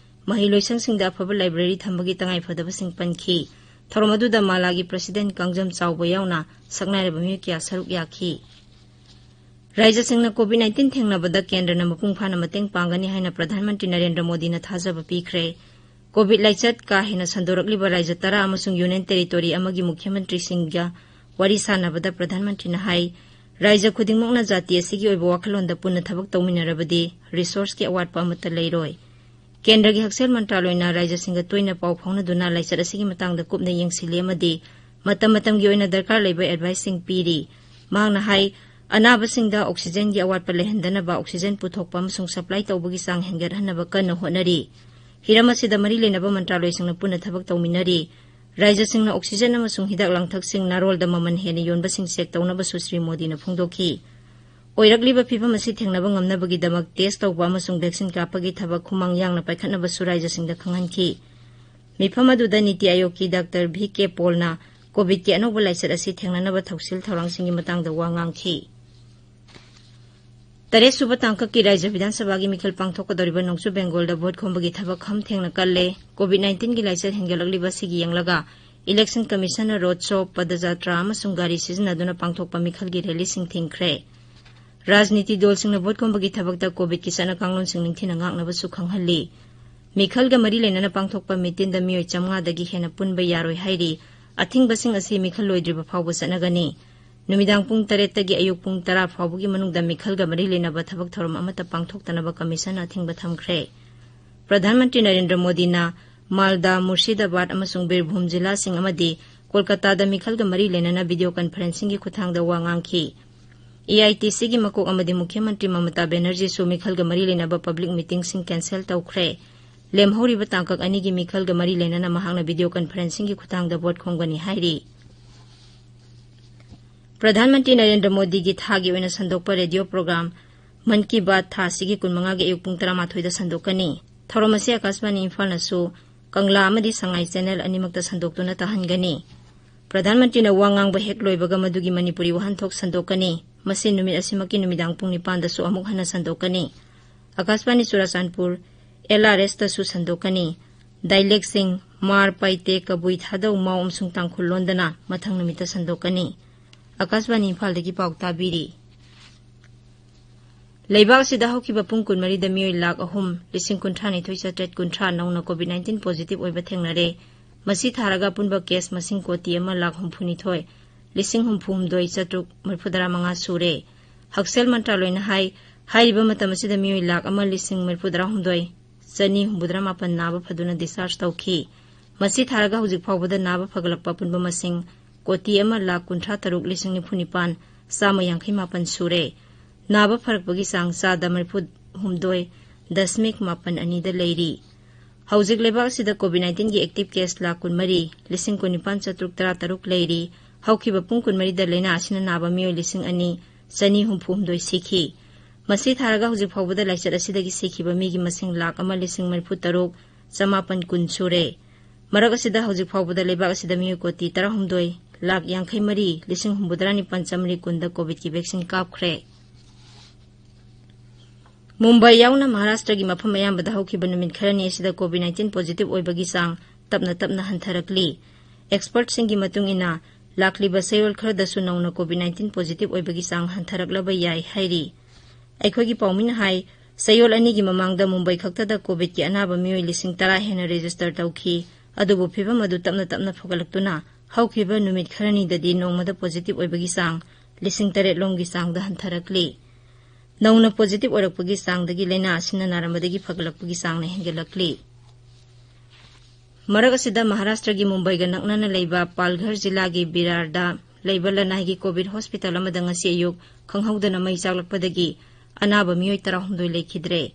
ꯃꯍꯩ ꯂꯣꯏꯁꯪꯁꯤꯡꯗ ꯑꯐꯕ ꯂꯥꯏꯕ꯭ꯔꯦꯔꯤ ꯊꯝꯕꯒꯤ ꯇꯉꯥꯏꯐꯗꯕꯁꯤꯡ ꯄꯟꯈꯤ꯫ ꯊꯧꯔꯝ ꯑꯗꯨꯗ ꯃꯥꯂꯥꯒꯤ ꯄ꯭ꯔꯁꯤꯗꯦꯟꯠ ꯀꯥꯡꯖꯝ ꯆꯥꯎꯕ ꯌꯥꯎꯅ ꯁꯛꯅꯥꯏꯔꯕ ꯃꯤꯑꯣꯏ ꯀꯌꯥ ꯁꯔꯨꯛ ꯌꯥꯈꯤ꯫ ꯔꯥꯏꯖ꯭ꯌꯁꯤꯡꯅ ꯀꯣꯚꯤꯗ ꯅꯥꯏꯟꯇꯤꯟ ꯊꯦꯡꯅꯕꯗ ꯀꯦꯟꯗ꯭ꯔꯅ ꯃꯄꯨꯡ ꯐꯥꯅ ꯃꯇꯦꯡ ꯄꯥꯡꯒꯅꯤ ꯍꯥꯏꯅ ꯄ꯭ꯔꯙꯥꯟ ꯃꯟꯇ꯭ꯔꯤ ꯅꯔꯦꯟꯗ꯭ꯔ ꯃꯣꯗꯤꯅ ꯊꯥꯖꯕ ꯄꯤꯈ꯭ꯔꯦ꯫ ꯀꯣꯚꯤꯗ ꯂꯥꯏꯆꯠ ꯀꯥ ꯍꯦꯟꯅ ꯁꯟꯗꯣꯔꯛꯂꯤꯕ ꯔꯥꯏꯖ꯭ꯌ ꯇꯔꯥ ꯑꯃꯁꯨꯡ ꯌꯨꯅꯤꯌꯟ ꯇꯦꯔꯤꯇꯣꯔꯤ ꯑꯃꯒꯤ ꯃꯨꯈ꯭ꯌ ꯃꯟꯇ꯭ꯔꯤꯁꯤꯡꯒ ꯋꯥꯔꯤ ꯁꯥꯟꯅꯕꯗ ꯄ꯭ꯔꯙꯥꯟ ꯃꯟꯇ꯭ꯔꯤꯅ ꯍꯥꯏ, ꯔꯥꯏꯖ꯭ꯌ ꯈꯨꯗꯤꯡꯃꯛꯅ ꯖꯥꯇꯤ ꯑꯁꯤꯒꯤ ꯑꯣꯏꯕ ꯋꯥꯈꯜꯂꯣꯟꯗ ꯄꯨꯟꯅ ꯊꯕꯛ ꯇꯧꯃꯤꯟꯅꯔꯕꯗꯤ ꯔꯤꯁꯣꯔꯁꯀꯤ ꯑꯋꯥꯠꯄ ꯑꯃꯠꯇ ꯂꯩꯔꯣꯏ꯫ ꯀꯦꯟꯗ꯭ꯔꯒꯤ ꯍꯛꯁꯦꯜ ꯃꯟꯇ꯭ꯔꯥꯂꯣꯏꯅ ꯔꯥꯏꯖ꯭ꯌꯁꯤꯡꯒ ꯇꯣꯏꯅ ꯄꯥꯎ ꯐꯥꯎꯅꯗꯨꯅ ꯂꯥꯏꯆꯠ ꯑꯁꯤꯒꯤ ꯃꯇꯥꯡꯗ ꯀꯨꯞꯅ ꯌꯦꯡꯁꯤꯜꯂꯤ ꯑꯃꯗꯤ ꯃꯇꯝ ꯃꯇꯝꯒꯤ ꯑꯣꯏꯅ ꯗꯔꯀꯥꯔ ꯂꯩꯕ ꯑꯦꯗꯚꯥꯏꯁꯁꯤꯡ ꯄꯤꯔꯤ꯫ ꯃꯍꯥꯛꯅ ꯍꯥꯏ, ꯑꯅꯥꯕꯁꯤꯡꯗ ꯑꯣꯛꯁꯤꯖꯦꯟꯒꯤ ꯑꯋꯥꯠꯄ ꯂꯩꯍꯟꯗꯅꯕ ꯑꯣꯛꯁꯤꯖꯦꯟ ꯄꯨꯊꯣꯛꯄ ꯑꯃꯁꯨꯡ ꯁꯄ꯭ꯂꯥꯏ ꯇꯧꯕꯒꯤ ꯆꯥꯡ ꯍꯦꯟꯒꯠꯍꯟꯅꯕ ꯀꯟꯅ ꯍꯣꯠꯅꯔꯤ꯫ ꯍꯤꯔꯝ ꯑꯁꯤꯗ ꯃꯔꯤ ꯂꯩꯅꯕ ꯃꯟꯇ꯭ꯔꯥꯂꯣꯏꯁꯤꯡꯅ ꯄꯨꯟꯅ ꯊꯕꯛ ꯇꯧꯃꯤꯟꯅꯔꯤ꯫ ꯔꯥꯏꯖ꯭ꯌꯁꯤꯡꯅ ꯑꯣꯛꯁꯤꯖꯦꯟ ꯑꯃꯁꯨꯡ ꯍꯤꯗꯥꯛ ꯂꯥꯡꯊꯛꯁꯤꯡ ꯅꯥꯔꯣꯜꯗ ꯃꯃꯜ ꯍꯦꯟꯅ ꯌꯣꯟꯕꯁꯤꯡ ꯆꯦꯛ ꯇꯧꯅꯕꯁꯨ ꯁ꯭ꯔꯤ ꯃꯣꯗꯤꯅ ꯐꯣꯡꯗꯣꯛꯈꯤ꯫ ꯑꯣꯏꯔꯛꯂꯤꯕ ꯐꯤꯚꯝ ꯑꯁꯤ ꯊꯦꯡꯅꯕ ꯉꯝꯅꯕꯒꯤꯗꯃꯛ ꯇꯦꯁ ꯇꯧꯕ ꯑꯃꯁꯨꯡ ꯚꯦꯛꯁꯤꯟ ꯀꯥꯞꯄꯒꯤ ꯊꯕꯛ ꯈꯨꯃꯥꯡ ꯌꯥꯡꯅ ꯄꯥꯏꯈꯠꯅꯕꯁꯨ ꯔꯥꯏꯖ꯭ꯌꯁꯤꯡꯗ ꯈꯪꯍꯟꯈꯤ꯫ ꯃꯤꯐꯝ ꯑꯗꯨꯗ ꯅꯤꯇꯤ ꯑꯥꯌꯣꯒꯀꯤ ꯗꯥꯛꯇꯔ ꯚꯤ ꯀꯦ ꯄꯣꯜꯅ ꯀꯣꯚꯤꯗꯀꯤ ꯑꯅꯧꯕ ꯂꯥꯏꯆꯠ ꯑꯁꯤ ꯊꯦꯡꯅꯅꯕ ꯊꯧꯁꯤꯜ ꯊꯧꯔꯥꯡꯁꯤꯡꯒꯤ ꯃꯇꯥꯡꯗ ꯋꯥ ꯉꯥꯡꯈꯤ꯫ ꯇꯔꯦꯠ ꯁꯨꯕ ꯇꯥꯡꯀꯛꯀꯤ ꯔꯥꯏꯖ꯭ꯌ ꯕꯤꯙꯥꯟ ꯁꯚꯥꯒꯤ ꯃꯤꯈꯜ ꯄꯥꯡꯊꯣꯛꯀꯗꯧꯔꯤꯕ ꯅꯣꯡꯆꯨꯞ ꯕꯦꯡꯒꯣꯜꯗ ꯚꯣꯠ ꯈꯣꯝꯕꯒꯤ ꯊꯕꯛ ꯈꯝ ꯊꯦꯡꯅ ꯀꯜꯂꯦ꯫ ꯀꯣꯚꯤꯗ ꯅꯥꯏꯟꯇꯤꯟꯒꯤ ꯂꯥꯏꯆꯠ ꯍꯦꯟꯒꯠꯂꯛꯂꯤꯕ ꯑꯁꯤꯒꯤ ꯌꯦꯡꯂꯒ ꯏꯂꯦꯛꯁꯟ ꯀꯃꯤꯁꯟꯅ ꯔꯣꯗ ꯁꯣ, ꯄꯗꯖꯥꯇ꯭ꯔꯥ ꯑꯃꯁꯨꯡ ꯒꯥꯔꯤ ꯁꯤꯖꯤꯟꯅꯗꯨꯅ ꯄꯥꯡꯊꯣꯛꯄ ꯃꯤꯈꯜꯒꯤ ꯔꯦꯂꯤꯁꯤꯡ ꯊꯤꯡꯈ꯭ꯔꯦ꯫ ꯔꯥꯖꯅꯤꯇꯤ ꯗꯜꯁꯤꯡꯅ ꯚꯣꯠ ꯈꯣꯝꯕꯒꯤ ꯊꯕꯛꯇ ꯀꯣꯚꯤꯗꯀꯤ ꯆꯠꯅ ꯀꯥꯡꯂꯣꯟꯁꯤꯡ ꯅꯤꯡꯊꯤꯅ ꯉꯥꯛꯅꯕꯁꯨ ꯈꯪꯍꯜꯂꯤ꯫ ꯃꯤꯈꯜꯒ ꯃꯔꯤ ꯂꯩꯅꯅ ꯄꯥꯡꯊꯣꯛꯄ ꯃꯤꯇꯤꯟꯗ ꯃꯤꯑꯣꯏ ꯆꯥꯃꯉꯥꯗꯒꯤ ꯍꯦꯟꯅ ꯄꯨꯟꯕ ꯌꯥꯔꯣꯏ ꯍꯥꯏꯔꯤ꯫ ꯑꯊꯤꯡꯕꯁꯤꯡ ꯑꯁꯤ ꯃꯤꯈꯜ ꯂꯣꯏꯗ꯭ꯔꯤꯕ ꯐꯥꯎꯕ ꯆꯠꯅꯒꯅꯤ꯫ ꯅꯨꯃꯤꯗꯥꯡ ꯄꯨꯡ ꯇꯔꯦꯠꯇꯒꯤ ꯑꯌꯨꯛ ꯄꯨꯡ ꯇꯔꯥ ꯐꯥꯎꯕꯒꯤ ꯃꯅꯨꯡꯗ ꯃꯤꯈꯜꯒ ꯃꯔꯤ ꯂꯩꯅꯕ ꯊꯕꯛ ꯊꯧꯔꯝ ꯑꯃꯠꯇ ꯄꯥꯡꯊꯣꯛꯇꯅꯕ ꯀꯃꯤꯁꯟꯅ ꯑꯊꯤꯡꯕ ꯊꯝꯈ꯭ꯔꯦ꯫ ꯄ꯭ꯔꯙꯥꯟ ꯃꯟꯇ꯭ꯔꯤ ꯅꯔꯦꯟꯗ꯭ꯔ ꯃꯣꯗꯤꯅ ꯃꯥꯜꯗꯥ, ꯃꯨꯔꯁꯤꯗꯥꯕꯥꯗ ꯑꯃꯁꯨꯡ ꯕꯤꯔꯚꯨꯝ ꯖꯤꯂꯥꯁꯤꯡ ꯑꯃꯗꯤ ꯀꯣꯜꯀꯇꯥꯗ ꯃꯤꯈꯜꯒ ꯃꯔꯤ ꯂꯩꯅꯅ ꯚꯤꯗꯤꯑꯣ ꯀꯟꯐꯔꯦꯟꯁꯤꯡꯒꯤ ꯈꯨꯠꯊꯥꯡꯗ ꯋꯥ ꯉꯥꯡꯈꯤ꯫ ꯑꯦ ꯑꯥꯏ ꯇꯤ ꯁꯤꯒꯤ ꯃꯀꯣꯛ ꯑꯃꯗꯤ ꯃꯨꯈ꯭ꯌ ꯃꯟꯇ꯭ꯔꯤ ꯃꯃꯇꯥ ꯕꯦꯅꯔꯖꯤꯁꯨ ꯃꯤꯈꯜꯒ ꯃꯔꯤ ꯂꯩꯅꯕ ꯄꯕ꯭ꯂꯤꯛ ꯃꯤꯇꯤꯡꯁꯤꯡ ꯀꯦꯟꯁꯦꯜ ꯇꯧꯈ꯭ꯔꯦ꯫ ꯂꯦꯝꯍꯧꯔꯤꯕ ꯇꯥꯡꯀꯛ ꯑꯅꯤꯒꯤ ꯃꯤꯈꯜꯒ ꯃꯔꯤ ꯂꯩꯅꯅ ꯃꯍꯥꯛꯅ ꯚꯤꯗꯤꯑꯣ ꯀꯟꯐꯔꯦꯟꯁꯤꯡꯒꯤ ꯈꯨꯠꯊꯥꯡꯗ ꯚꯣꯠ ꯈꯣꯝꯒꯅꯤ ꯍꯥꯏꯔꯤ꯫ ꯄ꯭ꯔꯙꯥꯟ ꯃꯟꯇ꯭ꯔꯤ ꯅꯔꯦꯟꯗ꯭ꯔ ꯃꯣꯗꯤꯒꯤ ꯊꯥꯒꯤ ꯑꯣꯏꯅ ꯁꯟꯗꯣꯛꯄ ꯔꯦꯗꯤꯑꯣ ꯄ꯭ꯔꯣꯒ꯭ꯔꯥꯝ ꯃꯟ ꯀꯤ ꯕꯥꯠ ꯊꯥ ꯑꯁꯤꯒꯤ ꯀꯨꯟꯃꯉꯥꯒꯤ ꯑꯌꯨꯛ ꯄꯨꯡ ꯇꯔꯥꯃꯥꯊꯣꯏꯗ ꯁꯟꯗꯣꯛꯀꯅꯤ꯫ ꯊꯧꯔꯝ ꯑꯁꯤ ꯑꯀꯥꯁꯕꯥꯅꯤ ꯏꯝꯐꯥꯜꯅꯁꯨ ꯀꯪꯂꯥ ꯑꯃꯗꯤ ꯁꯉꯥꯏ ꯆꯦꯅꯦꯜ ꯑꯅꯤꯃꯛꯇ ꯁꯟꯗꯣꯛꯇꯨꯅ ꯇꯥꯍꯟꯒꯅꯤ꯫ ꯄ꯭ꯔꯙꯥꯟ ꯃꯟꯇ꯭ꯔꯤꯅ ꯋꯥ ꯉꯥꯡꯕ ꯍꯦꯛ ꯂꯣꯏꯕꯒ ꯃꯗꯨꯒꯤ ꯃꯅꯤꯄꯨꯔꯤ ꯋꯥꯍꯟꯊꯣꯛ ꯁꯟꯗꯣꯛꯀꯅꯤ꯫ ꯃꯁꯤ ꯅꯨꯃꯤꯠ ꯑꯁꯤꯃꯛꯀꯤ ꯅꯨꯃꯤꯗꯥꯡ ꯄꯨꯡ ꯅꯤꯄꯥꯟꯗꯁꯨ ꯑꯃꯨꯛ ꯍꯟꯅ ꯁꯟꯗꯣꯛꯀꯅꯤ꯫ ꯑꯀꯥꯁꯕꯥꯅꯤ ꯆꯨꯔꯥꯆꯥꯟꯄꯨꯔ, ꯑꯦꯜ ꯑꯥꯔ ꯑꯦꯁꯇꯁꯨ ꯁꯟꯗꯣꯛꯀꯅꯤ꯫ ꯗꯥꯏꯂꯦꯛꯁꯤꯡ ꯃꯥꯔ, ꯄꯥꯏꯇꯦ, ꯀꯕꯨꯏ, ꯊꯥꯗꯧ, ꯃꯥꯎ ꯑꯃꯁꯨꯡ ꯇꯥꯡꯈꯨꯜ ꯂꯣꯟꯗꯅ ꯃꯊꯪ ꯅꯨꯃꯤꯠꯇ ꯁꯟꯗꯣꯛꯀꯅꯤ꯫ ꯑꯀꯥꯁꯕꯥꯅꯤ ꯏꯝꯐꯥꯜꯗꯒꯤ ꯄꯥꯎ ꯇꯥꯕꯤꯔꯤ꯫ ꯂꯩꯕꯥꯛ ꯑꯁꯤꯗ ꯍꯧꯈꯤꯕ ꯄꯨꯡ ꯀꯨꯟꯃꯔꯤꯗ ꯃꯤꯑꯣꯏ ꯂꯥꯈ ꯑꯍꯨꯝ ꯂꯤꯁꯤꯡ ꯀꯨꯟꯊ꯭ꯔꯥ ꯅꯤꯊꯣꯏ ꯆꯥꯇ꯭ꯔꯦꯠ ꯀꯨꯟꯊ꯭ꯔꯥ ꯅꯧꯅ ꯀꯣꯚꯤꯗ ꯅꯥꯏꯟꯇꯤꯟ ꯄꯣꯖꯤꯇꯤꯚ ꯑꯣꯏꯕ ꯊꯦꯡꯅꯔꯦ꯫ ꯃꯁꯤ ꯊꯥꯔꯒ ꯑꯄꯨꯟꯕ ꯀꯦꯁ ꯃꯁꯤꯡ ꯀꯣꯇꯤ ꯑꯃ ꯂꯥꯈ ꯍꯨꯝꯐꯨꯅꯤꯊꯣꯏ ꯂꯤꯁꯤꯡ ꯍꯨꯝꯐꯨꯍꯨꯝꯗꯣꯏ ꯆꯥꯇ꯭ꯔꯨꯛ ꯃꯔꯤꯐꯨꯇꯔꯥ ꯃꯉꯥ ꯁꯨꯔꯦ꯫ ꯍꯛꯁꯦꯜ ꯃꯟꯇ꯭ꯔꯥꯂꯣꯏꯅ ꯍꯥꯏ, ꯍꯥꯏꯔꯤꯕ ꯃꯇꯝ ꯑꯁꯤꯗ ꯃꯤꯑꯣꯏ ꯂꯥꯈ ꯑꯃ ꯂꯤꯁꯤꯡ ꯃꯔꯤꯐꯨꯇꯔꯥꯍꯨꯝꯗꯣꯏ ꯆꯅꯤ ꯍꯨꯝꯐꯨꯇꯔꯥ ꯃꯥꯄꯟ ꯅꯥꯕ ꯐꯗꯨꯅ ꯗꯤꯁꯆꯥꯔꯖ ꯇꯧꯈꯤ꯫ ꯃꯁꯤ ꯊꯥꯔꯒ ꯍꯧꯖꯤꯛ ꯐꯥꯎꯕꯗ ꯅꯥꯕ ꯐꯒꯠꯂꯛꯄ ꯑꯄꯨꯟꯕ ꯃꯁꯤꯡ ꯀꯣꯇꯤ ꯑꯃ ꯂꯥꯈ ꯀꯨꯟꯊ꯭ꯔꯥ ꯇꯔꯨꯛ ꯂꯤꯁꯤꯡ ꯅꯤꯐꯨ ꯅꯤꯄꯥꯟ ꯆꯥꯝꯃ ꯌꯥꯡꯈꯩ ꯃꯥꯄꯟ ꯁꯨꯔꯦ꯫ ꯅꯥꯕ ꯐꯔꯛꯄꯒꯤ ꯆꯥꯡ ꯆꯥꯗ ꯃꯔꯤꯐꯨ ꯍꯨꯝꯗꯣꯏ ꯗꯁꯃꯤꯛ ꯃꯥꯄꯟ ꯑꯅꯤꯗ ꯂꯩꯔꯤ꯫ ꯍꯧꯖꯤꯛ ꯂꯩꯕꯥꯛ ꯑꯁꯤꯗ ꯀꯣꯚꯤꯗ ꯅꯥꯏꯟꯇꯤꯟꯒꯤ ꯑꯦꯛꯇꯤꯚ ꯀꯦꯁ ꯂꯥꯈ ꯀꯨꯟꯃꯔꯤ ꯂꯤꯁꯤꯡ ꯀꯨꯟꯅꯤꯄꯥꯟ ꯆꯥꯇ꯭ꯔꯨꯛ ꯇꯔꯥ ꯇꯔꯨꯛ ꯂꯩꯔꯤ꯫ ꯍꯧꯈꯤꯕ ꯄꯨꯡ ꯀꯨꯟꯃꯔꯤꯗ ꯂꯥꯏꯅꯥ ꯑꯁꯤꯅ ꯅꯥꯕ ꯃꯤꯑꯣꯏ ꯂꯤꯁꯤꯡ ꯑꯅꯤ ꯆꯅꯤ ꯍꯨꯝꯐꯨ ꯍꯨꯝꯗꯣꯏ ꯁꯤꯈꯤ꯫ ꯃꯁꯤ ꯊꯥꯔꯒ ꯍꯧꯖꯤꯛ ꯐꯥꯎꯕꯗ ꯂꯥꯏꯆꯠ ꯑꯁꯤꯗꯒꯤ ꯁꯤꯈꯤꯕ ꯃꯤꯒꯤ ꯃꯁꯤꯡ ꯂꯥꯈ ꯑꯃ ꯂꯤꯁꯤꯡ ꯃꯔꯤꯐꯨ ꯇꯔꯨꯛ ꯆꯃꯥꯄꯟ ꯀꯨꯟ ꯁꯨꯔꯦ꯫ ꯃꯔꯛ ꯑꯁꯤꯗ ꯍꯧꯖꯤꯛ ꯐꯥꯎꯕꯗ ꯂꯩꯕꯥꯛ ꯑꯁꯤꯗ ꯃꯤꯑꯣꯏ ꯀꯣꯇꯤ ꯇꯔꯥꯍꯨꯝꯗꯣꯏ ꯂꯥꯈ ꯌꯥꯡꯈꯩ ꯃꯔꯤ ꯂꯤꯁꯤꯡ ꯍꯨꯝꯐꯨꯇꯔꯥ ꯅꯤꯄꯥꯟ ꯆꯥꯃꯔꯤ ꯀꯨꯟꯗ ꯀꯣꯚꯤꯗꯀꯤ ꯚꯦꯛꯁꯤꯟ ꯀꯥꯞꯈ꯭ꯔꯦ꯫ ꯃꯨꯝꯕꯥꯏ ꯌꯥꯎꯅ ꯃꯍꯥꯔꯥꯁꯇ꯭ꯔꯒꯤ ꯃꯐꯝ ꯑꯌꯥꯝꯕꯗ ꯍꯧꯈꯤꯕ ꯅꯨꯃꯤꯠ ꯈꯔꯅꯤ ꯑꯁꯤꯗ ꯀꯣꯚꯤꯗ ꯅꯥꯏꯟꯇꯤꯟ ꯄꯣꯖꯤꯇꯤꯚ ꯑꯣꯏꯕꯒꯤ ꯆꯥꯡ ꯇꯞꯅ ꯇꯞꯅ ꯍꯟꯊꯔꯛꯂꯤ꯫ ꯑꯦꯛꯁꯄꯔꯠꯁꯤꯡꯒꯤ ꯃꯇꯨꯡ ꯏꯟꯅ, ꯂꯥꯛꯂꯤꯕ ꯆꯌꯣꯜ ꯈꯔꯗꯁꯨ ꯅꯧꯅ ꯀꯣꯚꯤꯗ ꯅꯥꯏꯟꯇꯤꯟ ꯄꯣꯖꯤꯇꯤꯚ ꯑꯣꯏꯕꯒꯤ ꯆꯥꯡ ꯍꯟꯊꯔꯛꯂꯕ ꯌꯥꯏ ꯍꯥꯏꯔꯤ꯫ ꯑꯩꯈꯣꯏꯒꯤ ꯄꯥꯎꯃꯤꯅ ꯍꯥꯏ, ꯆꯌꯣꯜ ꯑꯅꯤꯒꯤ ꯃꯃꯥꯡꯗ ꯃꯨꯝꯕꯥꯏ ꯈꯛꯇꯗ ꯀꯣꯚꯤꯗꯀꯤ ꯑꯅꯥꯕ ꯃꯤꯑꯣꯏ ꯂꯤꯁꯤꯡ ꯇꯔꯥ ꯍꯦꯟꯅ ꯔꯦꯖꯤꯁꯇꯔ ꯇꯧꯈꯤ꯫ ꯑꯗꯨꯕꯨ ꯐꯤꯚꯝ ꯑꯗꯨ ꯇꯞꯅ ꯇꯞꯅ ꯐꯒꯠꯂꯛꯇꯨꯅ ꯍꯧꯈꯤꯕ ꯅꯨꯃꯤꯠ ꯈꯔꯅꯤꯗꯗꯤ ꯅꯣꯡꯃꯗ ꯄꯣꯖꯤꯇꯤꯚ ꯑꯣꯏꯕꯒꯤ ꯆꯥꯡ ꯂꯤꯁꯤꯡ ꯇꯔꯦꯠ ꯂꯣꯝꯒꯤ ꯆꯥꯡꯗ ꯍꯟꯊꯔꯛꯂꯤ꯫ ꯅꯧꯅ ꯄꯣꯖꯤꯇꯤꯚ ꯑꯣꯏꯔꯛꯄꯒꯤ ꯆꯥꯡꯗꯒꯤ ꯂꯥꯏꯅꯥ ꯑꯁꯤꯅ ꯅꯥꯔꯝꯕꯗꯒꯤ ꯐꯒꯠꯂꯛꯄꯒꯤ ꯆꯥꯡꯅ ꯍꯦꯟꯒꯠꯂꯛꯂꯤ꯫ ꯃꯔꯛ ꯑꯁꯤꯗ ꯃꯍꯥꯔꯥꯁꯇ꯭ꯔꯒꯤ ꯃꯨꯝꯕꯥꯏꯒ ꯅꯛꯅꯅ ꯂꯩꯕ ꯄꯥꯜꯘꯔ ꯖꯤꯂꯥꯒꯤ ꯕꯤꯔꯥꯔꯗ ꯂꯩꯕ ꯂꯅꯥꯏꯒꯤ ꯀꯣꯚꯤꯗ ꯍꯣꯁꯄꯤꯇꯥꯜ ꯑꯃꯗ ꯉꯁꯤ ꯑꯌꯨꯛ ꯈꯪꯍꯧꯗꯅ ꯃꯩ ꯆꯥꯛꯂꯛꯄꯗꯒꯤ ꯑꯅꯥꯕ ꯃꯤꯑꯣꯏ ꯇꯔꯥꯍꯨꯝꯗꯣꯏ ꯂꯩꯈꯤꯗ꯭ꯔꯦ꯫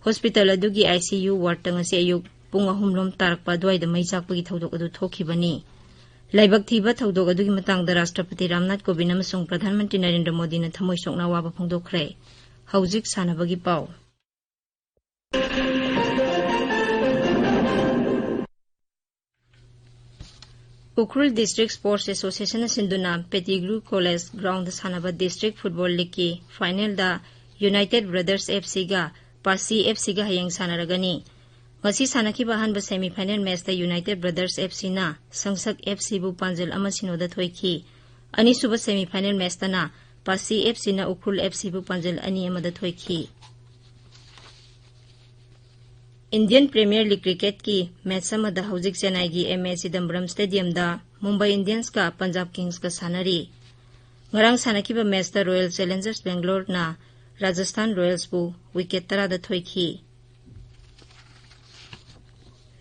ꯍꯣꯁꯄꯤꯇꯥꯜ ꯑꯗꯨꯒꯤ ꯑꯥꯏ ꯁꯤ ꯌꯨ ꯋꯥꯔꯗꯇ ꯉꯁꯤ ꯑꯌꯨꯛ ꯄꯨꯡ ꯑꯍꯨꯝ ꯂꯣꯝ ꯇꯥꯔꯛꯄ ꯑꯗꯨꯋꯥꯏꯗ ꯃꯩ ꯆꯥꯛꯄꯒꯤ ꯊꯧꯗꯣꯛ ꯑꯗꯨ ꯊꯣꯛꯈꯤꯕꯅꯤ꯫ ꯂꯥꯏꯕꯛ ꯊꯤꯕ ꯊꯧꯗꯣꯛ ꯑꯗꯨꯒꯤ ꯃꯇꯥꯡꯗ ꯔꯥꯁꯇ꯭ꯔꯄꯇꯤ ꯔꯥꯝꯅꯥꯊ ꯀꯣꯕꯤꯟꯗ ꯑꯃꯁꯨꯡ ꯄ꯭ꯔꯙꯥꯟ ꯃꯟꯇ꯭ꯔꯤ ꯅꯔꯦꯟꯗ꯭ꯔ ꯃꯣꯗꯤꯅ ꯊꯃꯣꯏ ꯁꯣꯛꯅ ꯑꯋꯥꯕ ꯐꯣꯡꯗꯣꯛꯈ꯭ꯔꯦ꯫ ꯍꯧꯖꯤꯛ ꯁꯥꯟꯅꯕꯒꯤ ꯄꯥꯎ꯫ ꯎꯈ꯭ꯔꯨꯜ ꯗꯤꯁꯇ꯭ꯔꯤꯛ ꯁ꯭ꯄꯣꯔꯠꯁ ꯑꯦꯁꯣꯁꯤꯌꯦꯁꯟꯅ ꯁꯤꯟꯗꯨꯅ ꯄꯦꯇꯤꯒ꯭ꯔꯨ ꯀꯣꯂꯦꯖ ꯒ꯭ꯔꯥꯎꯟꯗ ꯁꯥꯟꯅꯕ ꯗꯤꯁꯇ꯭ꯔꯤꯛ ꯐꯨꯠꯕꯣꯜ ꯂꯤꯒꯀꯤ ꯐꯥꯏꯅꯦꯜꯗ ꯌꯨꯅꯥꯏꯇꯦꯗ ꯕ꯭ꯔꯗꯔꯁ ꯑꯦꯐ ꯁꯤꯒ ꯄꯥꯁꯤ ꯑꯦꯐ ꯁꯤꯒ ꯍꯌꯦꯡ ꯁꯥꯟꯅꯔꯒꯅꯤ꯫ ꯉꯁꯤ ꯁꯥꯟꯅꯈꯤꯕ ꯑꯍꯥꯟꯕ ꯁꯦꯃꯤ ꯐꯥꯏꯅꯦꯜ ꯃꯦꯆꯇ ꯌꯨꯅꯥꯏꯇꯦꯗ ꯕ꯭ꯔꯗꯔꯁ ꯑꯦꯐ ꯁꯤꯅ ꯁꯪꯁꯛ ꯑꯦꯐ ꯁꯤꯕꯨ ꯄꯥꯟꯖꯜ ꯑꯃ ꯁꯤꯅꯣꯗ ꯊꯣꯏꯈꯤ꯫ ꯑꯅꯤꯁꯨꯕ ꯁꯦꯃꯤ ꯐꯥꯏꯅꯦꯜ ꯃꯦꯆꯇꯅ ꯄꯥꯁꯤ ꯑꯦꯐ ꯁꯤꯅ ꯎꯈ꯭ꯔꯨꯜ ꯑꯦꯐ ꯁꯤꯕꯨ ꯄꯥꯟꯖꯜ ꯑꯅꯤ ꯑꯃꯗ ꯊꯣꯏꯈꯤ꯫ ꯏꯟꯗꯤꯌꯟ ꯄ꯭ꯔꯤꯃꯤꯌꯔ ꯂꯤꯒ ꯀ꯭ꯔꯤꯀꯦꯠꯀꯤ ꯃꯦꯆ ꯑꯃꯗ ꯍꯧꯖꯤꯛ ꯆꯦꯟꯅꯥꯏꯒꯤ ꯑꯦꯝ ꯑꯦ ꯆꯤꯗꯝꯕꯔꯝ ꯁ꯭ꯇꯦꯗꯤꯌꯝꯗ ꯃꯨꯝꯕꯥꯏ ꯏꯟꯗꯤꯌꯟꯁꯀ ꯄꯟꯖꯥꯕ ꯀꯤꯡꯁꯀ ꯁꯥꯟꯅꯔꯤ꯫ ꯉꯔꯥꯡ ꯁꯥꯟꯅꯈꯤꯕ ꯃꯦꯆꯇ ꯔꯣꯌꯦꯜ ꯆꯦꯂꯦꯟꯖꯔꯁ ꯕꯦꯡꯒꯂꯣꯔꯅ ꯔꯥꯖꯁꯊꯥꯟ ꯔꯣꯌꯦꯜꯁꯄꯨ ꯋꯤꯀꯦꯠ ꯇꯔꯥꯗ ꯊꯣꯏꯈꯤ꯫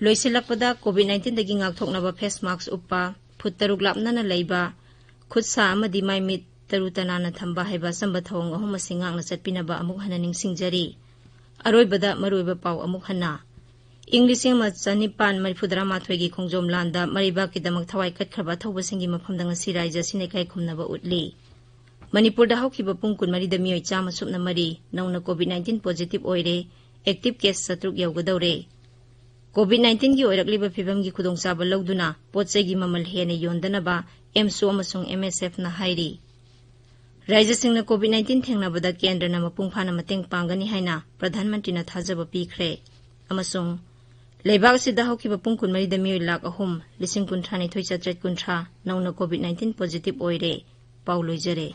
ꯂꯣꯏꯁꯤꯜꯂꯛꯄꯗ ꯀꯣꯚꯤꯗ ꯅꯥꯏꯟꯇꯤꯟꯗꯒꯤ ꯉꯥꯛꯊꯣꯛꯅꯕ ꯐꯦꯁ ꯃꯥꯛꯁ ꯎꯞꯄ, ꯐꯨꯠ ꯇꯔꯨꯛ ꯂꯥꯞꯅꯅ ꯂꯩꯕ, ꯈꯨꯠ ꯁꯥ ꯑꯃꯗꯤ ꯃꯥꯏ ꯃꯤꯠ ꯇꯔꯨ ꯇꯅꯥꯟꯅ ꯊꯝꯕ ꯍꯥꯏꯕ ꯑꯆꯝꯕ ꯊꯧꯑꯣꯡ ꯑꯍꯨꯝ ꯑꯁꯤ ꯉꯥꯛꯅ ꯆꯠꯄꯤꯅꯕ ꯑꯃꯨꯛ ꯍꯟꯅ ꯅꯤꯡꯁꯤꯡꯖꯔꯤ꯫ ꯑꯔꯣꯏꯕꯗ ꯃꯔꯨꯑꯣꯏꯕ ꯄꯥꯎ ꯑꯃꯨꯛ ꯍꯟꯅ꯫ ꯏꯪ ꯂꯤꯁꯤꯡ ꯑꯃ ꯆꯅꯤꯄꯥꯟ ꯃꯔꯤꯐꯨꯇꯔꯥ ꯃꯥꯊꯣꯏꯒꯤ ꯈꯣꯡꯖꯣꯝ ꯂꯥꯟꯗ ꯃꯔꯩꯕꯥꯛꯀꯤꯗꯃꯛ ꯊꯋꯥꯏ ꯀꯠꯈ꯭ꯔꯕ ꯑꯊꯧꯕꯁꯤꯡꯒꯤ ꯃꯐꯝꯗ ꯉꯁꯤ ꯔꯥꯏꯖ ꯑꯁꯤꯅ ꯏꯀꯥꯏ ꯈꯨꯝꯅꯕ ꯎꯠꯂꯤ꯫ ꯃꯅꯤꯄꯨꯔꯗ ꯍꯧꯈꯤꯕ ꯄꯨꯡ ꯀꯨꯟꯃꯔꯤꯗ ꯃꯤꯑꯣꯏ ꯆꯥꯝꯃ ꯁꯨꯞꯅ ꯃꯔꯤ ꯅꯧꯅ ꯀꯣꯚꯤꯗ ꯅꯥꯏꯟꯇꯤꯟ ꯄꯣꯖꯤꯇꯤꯚ ꯑꯣꯏꯔꯦ, ꯑꯦꯛꯇꯤꯚ ꯀꯦꯁ ꯆꯥꯇ꯭ꯔꯨꯛ ꯌꯧꯒꯗꯧꯔꯦ꯫ ꯀꯣꯚꯤꯗ ꯅꯥꯏꯟꯇꯤꯟꯒꯤ ꯑꯣꯏꯔꯛꯂꯤꯕ ꯐꯤꯚꯝꯒꯤ ꯈꯨꯗꯣꯡꯆꯥꯕ ꯂꯧꯗꯨꯅ ꯄꯣꯠ ꯆꯩꯒꯤ ꯃꯃꯜ ꯍꯦꯟꯅ ꯌꯣꯟꯗꯅꯕ ꯑꯦꯝꯁꯣ ꯑꯃꯁꯨꯡ ꯑꯦꯝ ꯑꯦꯁ ꯑꯦꯐꯅ ꯍꯥꯏꯔꯤ꯫ ꯔꯥꯏꯖꯁꯤꯡꯅ ꯀꯣꯚꯤꯗ ꯅꯥꯏꯟꯇꯤꯟ ꯊꯦꯡꯅꯕꯗ ꯀꯦꯟꯗ꯭ꯔꯅ ꯃꯄꯨꯡ ꯐꯥꯅ ꯃꯇꯦꯡ ꯄꯥꯡꯒꯅꯤ ꯍꯥꯏꯅ ꯄ꯭ꯔꯙꯥꯟ ꯃꯟꯇ꯭ꯔꯤꯅ ꯊꯥꯖꯕ ꯄꯤꯈ꯭ꯔꯦ꯫ ꯑꯃꯁꯨꯡ ꯂꯩꯕꯥꯛ ꯑꯁꯤꯗ ꯍꯧꯈꯤꯕ ꯄꯨꯡ ꯀꯨꯟꯃꯔꯤꯗ ꯃꯤꯑꯣꯏ ꯂꯥꯈ ꯑꯍꯨꯝ ꯂꯤꯁꯤꯡ ꯀꯨꯟꯊ꯭ꯔꯥ ꯅꯤꯊꯣꯏ ꯆꯥꯇ꯭ꯔꯦꯠ ꯀꯨꯟꯊ꯭ꯔꯥ ꯅꯧꯅ ꯀꯣꯚꯤꯗ ꯅꯥꯏꯟꯇꯤꯟ ꯄꯣꯖꯤꯇꯤꯚ ꯑꯣꯏꯔꯦ꯫ ꯄꯥꯎ ꯂꯣꯏꯖꯔꯦ꯫